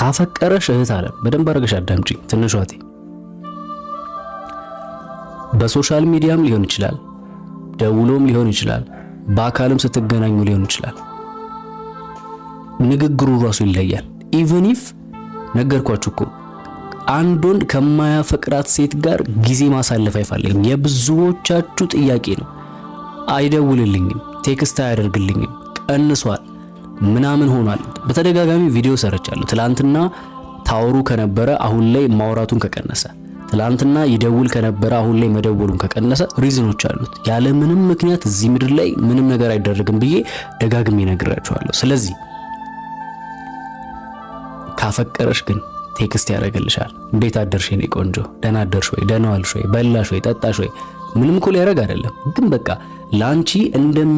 ካፈቀረሽ እህት አለ፣ በደንብ አድርገሽ አዳምጪኝ። ትንሿ እህቴ በ social media ም ሊሆን ይችላል፣ ደውሎም ሊሆን ይችላል፣ በአካልም ስትገናኙ ሊሆን ይችላል። ንግግሩ ራሱ ይለያል። Even if ነገርኳችሁ እኮ፣ አንድ ወንድ ከማያፈቅራት ሴት ጋር ጊዜ ማሳለፍ አይፈልግም። የብዙዎቻችሁ ጥያቄ ነው። አይደውልልኝም፣ text አያደርግልኝም፣ ቀንሷል፣ ምናምን ሆኗል። በተደጋጋሚ ቪዲዮ ሰርቻለሁ። ትላንትና ታወሩ ከነበረ አሁን ላይ ማውራቱን ከቀነሰ፣ ትላንትና ይደውል ከነበረ አሁን ላይ መደወሉን ከቀነሰ reason ኦች አሉት። ያለ ምንም ምክንያት እዚህ ምድር ላይ ምንም ነገር አይደረግም ብዬ ደጋግሜ ነግራችኋለሁ። ስለዚህ ካፈቀረሽ ግን text ያደርግልሻል። እንዴት አደርሽ የኔ ቆንጆ፣ ደህና አደርሽ ወይ፣ ደህና ዋልሽ ወይ፣ በላሽ ወይ፣ ጠጣሽ ወይ? ምንም እኮ ሊያደርግ አይደለም፣ ግን በቃ ላንቺ እንደም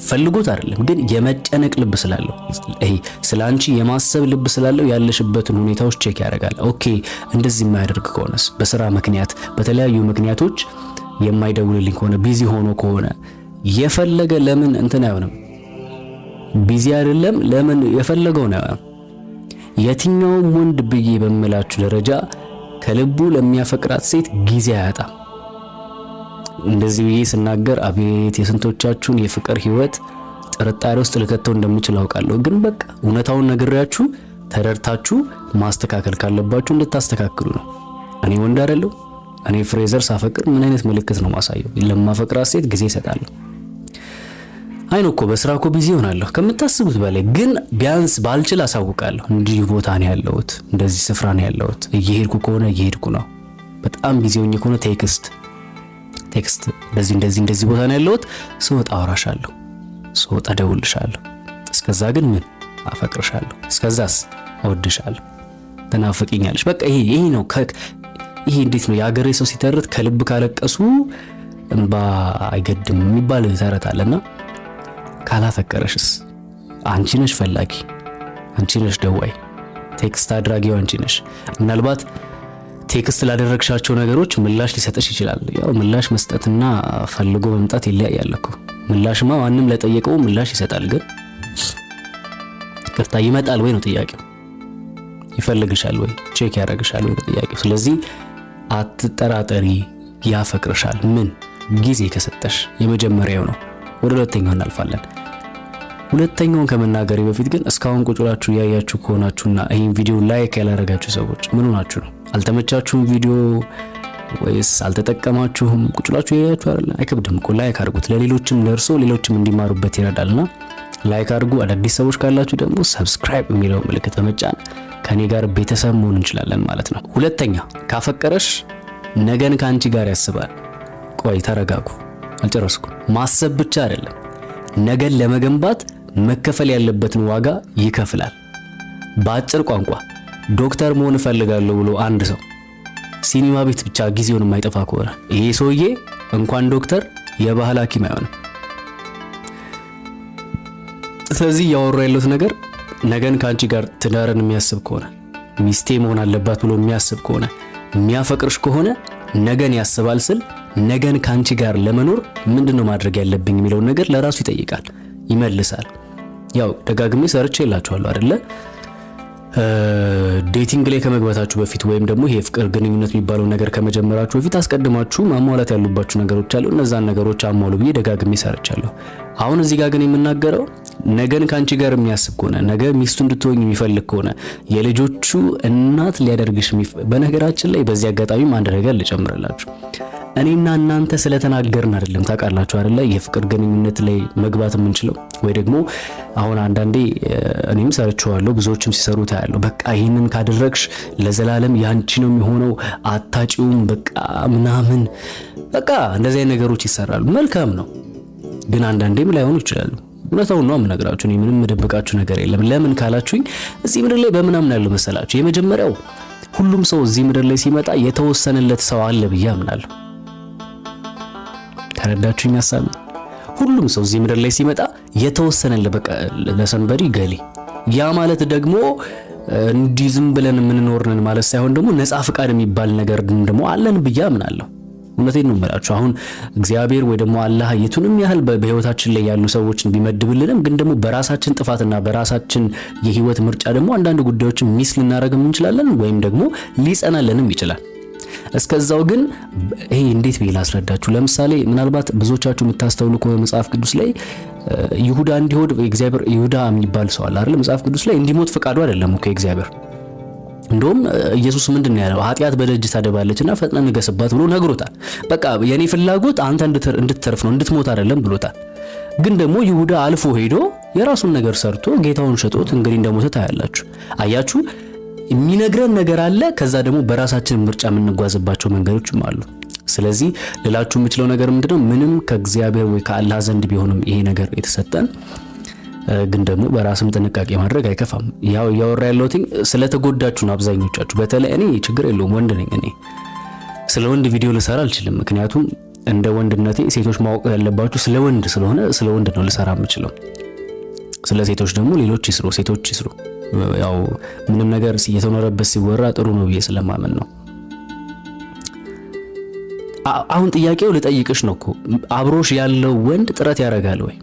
ፈልጎት አይደለም፣ ግን የመጨነቅ ልብ ስላለው፣ ይሄ ስላንቺ የማሰብ ልብ ስላለው ያለሽበትን ሁኔታዎች check ያደርጋል። Okay፣ እንደዚህ የማያደርግ ከሆነስ፣ በስራ ምክንያት በተለያዩ ምክንያቶች የማይደውልልኝ ከሆነ፣ busy ሆኖ ከሆነ፣ የፈለገ ለምን እንትን አይሆንም? Busy አይደለም ለምን የፈለገው ነው። የትኛውም ወንድ ብዬ በምላችሁ ደረጃ ከልቡ ለሚያፈቅራት ሴት ጊዜ አያጣም። እንደዚህ ብዬ ስናገር አቤት የስንቶቻችሁን የፍቅር ህይወት ጥርጣሬ ውስጥ ልከተው እንደምችል አውቃለሁ። ግን በቃ እውነታውን ነግሬያችሁ ተረድታችሁ ማስተካከል ካለባችሁ እንድታስተካክሉ ነው። እኔ ወንድ አይደለሁ? እኔ ፍሬዘር ሳፈቅር ምን አይነት ምልክት ነው ማሳየው? ለማፈቅራት ሴት ጊዜ እሰጣለሁ። I know እኮ በስራ እኮ busy እሆናለሁ ከምታስቡት በላይ፣ ግን ቢያንስ ባልችል አሳውቃለሁ። እንዲህ ቦታ ነው ያለሁት፣ እንደዚህ ስፍራ ነው ያለሁት፣ እየሄድኩ ከሆነ እየሄድኩ ነው። በጣም busy ሆኜ ከሆነ text እንደዚህ እንደዚህ እንደዚህ ቦታ ነው ያለሁት፣ ስወጣ አወራሻለሁ፣ ስወጣ እደውልልሻለሁ። እስከዛ ግን ምን አፈቅርሻለሁ፣ እስከዛስ እወድሻለሁ፣ ትናፍቂኛለሽ። በቃ ይሄ ነው። ይሄ እንዴት ነው የአገሬ ሰው ሲተርት፣ ከልብ ካለቀሱ እንባ አይገድም የሚባል ተረት አለና ካላፈቀረሽስ? አንቺ ነሽ ፈላጊ፣ አንቺ ነሽ ደዋይ፣ text አድራጊው አንቺ ነሽ። ምናልባት text ላደረግሻቸው ነገሮች ምላሽ ሊሰጥሽ ይችላል። ያው ምላሽ መስጠትና ፈልጎ መምጣት ይለያያል እኮ። ምላሽማ ማንም ለጠየቀው ምላሽ ይሰጣል። ግን ይቅርታ፣ ይመጣል ወይ ነው ጥያቄው። ይፈልግሻል ወይ፣ check ያደርግሻል ወይ ነው ጥያቄው። ስለዚህ አትጠራጠሪ፣ ያፈቅርሻል። ምን ጊዜ ከሰጠሽ የመጀመሪያው ነው። ወደ ሁለተኛው እናልፋለን። ሁለተኛውን ከመናገሬ በፊት ግን እስካሁን ቁጭ ብላችሁ እያያችሁ ከሆናችሁና ይህን ቪዲዮ like ያላረጋችሁ ሰዎች ምን ሆናችሁ ነው? አልተመቻችሁም ቪዲዮ ወይስ አልተጠቀማችሁም? ቁጭ ብላችሁ እያያችሁ አይደለ? አይከብድም እኮ፣ like አድርጉት። ለሌሎችም ደርሶ ሌሎችም እንዲማሩበት ይረዳልና like አድርጉ። አዳዲስ ሰዎች ካላችሁ ደግሞ subscribe የሚለው ምልክት በመጫን ከኔ ጋር ቤተሰብ መሆን እንችላለን ማለት ነው። ሁለተኛ፣ ካፈቀረሽ ነገን ከአንቺ ጋር ያስባል። ቆይ ተረጋጉ፣ አልጨረስኩም። ማሰብ ብቻ አይደለም፣ ነገን ለመገንባት መከፈል ያለበትን ዋጋ ይከፍላል። በአጭር ቋንቋ ዶክተር መሆን እፈልጋለሁ ብሎ አንድ ሰው ሲኒማ ቤት ብቻ ጊዜውን የማይጠፋ ከሆነ ይሄ ሰውዬ እንኳን ዶክተር የባህል ሐኪም አይሆንም። ስለዚህ እያወሩ ያለሁት ነገር ነገን ከአንቺ ጋር ትዳርን የሚያስብ ከሆነ፣ ሚስቴ መሆን አለባት ብሎ የሚያስብ ከሆነ፣ የሚያፈቅርሽ ከሆነ ነገን ያስባል ስል ነገን ከአንቺ ጋር ለመኖር ምንድነው ማድረግ ያለብኝ የሚለውን ነገር ለራሱ ይጠይቃል፣ ይመልሳል። ያው ደጋግሜ ሰርቼላችኋለሁ አይደለ? Dating ላይ ከመግባታችሁ በፊት ወይም ደግሞ ይሄ የፍቅር ግንኙነት የሚባለው ነገር ከመጀመራችሁ በፊት አስቀድማችሁ ማሟላት ያሉባችሁ ነገሮች አሉ። እነዛን ነገሮች አሟሉ ብዬ ደጋግሜ ሰርቻለሁ። አሁን እዚህ ጋር ግን የምናገረው ነገን ከአንቺ ጋር የሚያስብ ከሆነ፣ ነገ ሚስቱ እንድትሆኝ የሚፈልግ ከሆነ፣ የልጆቹ እናት ሊያደርግሽ፣ በነገራችን ላይ በዚህ አጋጣሚም አንድ ነገር ልጨምርላችሁ። እኔና እናንተ ስለተናገርን አይደለም፣ ታውቃላችሁ አይደለ? የፍቅር ግንኙነት ላይ መግባት የምንችለው ወይ ደግሞ አሁን አንዳንዴ እኔም ሰርቼዋለሁ፣ ብዙዎችም ሲሰሩ ታያለሁ። በቃ ይህንን ካደረግሽ ለዘላለም ያንቺ ነው የሚሆነው፣ አታጪውም፣ በቃ ምናምን፣ በቃ እንደዚህ አይነት ነገሮች ይሰራሉ። መልካም ነው፣ ግን አንዳንዴም ላይሆኑ ይችላሉ። እውነታውን ነው የምነግራችሁ። እኔ ምንም የምደብቃችሁ ነገር የለም። ለምን ካላችሁኝ እዚህ ምድር ላይ በምን አምናለሁ መሰላችሁ? የመጀመሪያው ሁሉም ሰው እዚህ ምድር ላይ ሲመጣ የተወሰነለት ሰው አለ ብዬ አምናለሁ። ተረዳችሁኝ ሀሳብ? ሁሉም ሰው እዚህ ምድር ላይ ሲመጣ የተወሰነለት፣ በቃ ለ somebody ገሌ። ያ ማለት ደግሞ እንዲህ ዝም ብለን የምንኖርንን ማለት ሳይሆን ደግሞ ነፃ ፍቃድ የሚባል ነገር ደግሞ አለን ብዬ አምናለሁ። እውነቴን ነው የምላችሁ። አሁን እግዚአብሔር ወይ ደግሞ አላህ የቱንም ያህል በህይወታችን ላይ ያሉ ሰዎችን ቢመድብልንም ግን ደግሞ በራሳችን ጥፋትና በራሳችን የህይወት ምርጫ ደግሞ አንዳንድ ጉዳዮችን miss ልናደርግም እንችላለን፣ ወይም ደግሞ ሊጸናልንም ይችላል። እስከዛው ግን ይሄ እንዴት ብዬ ላስረዳችሁ? ለምሳሌ ምናልባት ብዙዎቻችሁ የምታስተውሉ ከሆነ መጽሐፍ ቅዱስ ላይ ይሁዳ እንዲሆድ እግዚአብሔር ይሁዳ የሚባል ሰው አለ አይደል? መጽሐፍ ቅዱስ ላይ እንዲሞት ፈቃዱ አይደለም እኮ እግዚአብሔር። እንደውም ኢየሱስ ምንድን ነው ያለው? ኃጢአት በደጅ ታደባለችና ፈጥነህ ንገስባት ብሎ ነግሮታል። በቃ የኔ ፍላጎት አንተ እንድትተርፍ ነው፣ እንድትሞት አይደለም ብሎታል። ግን ደግሞ ይሁዳ አልፎ ሄዶ የራሱን ነገር ሰርቶ ጌታውን ሸጦት እንግዲህ እንደሞተ ታያላችሁ። አያችሁ፣ የሚነግረን ነገር አለ። ከዛ ደግሞ በራሳችን ምርጫ የምንጓዝባቸው መንገዶችም አሉ። ስለዚህ ልላችሁ የምችለው ነገር ምንድነው? ምንም ከእግዚአብሔር ወይ ከአላህ ዘንድ ቢሆንም ይሄ ነገር የተሰጠን ግን ደግሞ በራስም ጥንቃቄ ማድረግ አይከፋም። ያው እያወራ ያለሁት ስለተጎዳችሁ ነው አብዛኞቻችሁ። በተለይ እኔ ችግር የለውም፣ ወንድ ነኝ እኔ። ስለ ወንድ ቪዲዮ ልሰራ አልችልም። ምክንያቱም እንደ ወንድነቴ ሴቶች ማወቅ ያለባችሁ ስለ ወንድ ስለሆነ ስለ ወንድ ነው ልሰራ የምችለው። ስለ ሴቶች ደግሞ ሌሎች ይስሩ፣ ሴቶች ይስሩ። ያው ምንም ነገር እየተኖረበት ሲወራ ጥሩ ነው ብዬ ስለማመን ነው። አሁን ጥያቄው ልጠይቅሽ ነው እኮ፣ አብሮሽ ያለው ወንድ ጥረት ያደርጋል ወይ?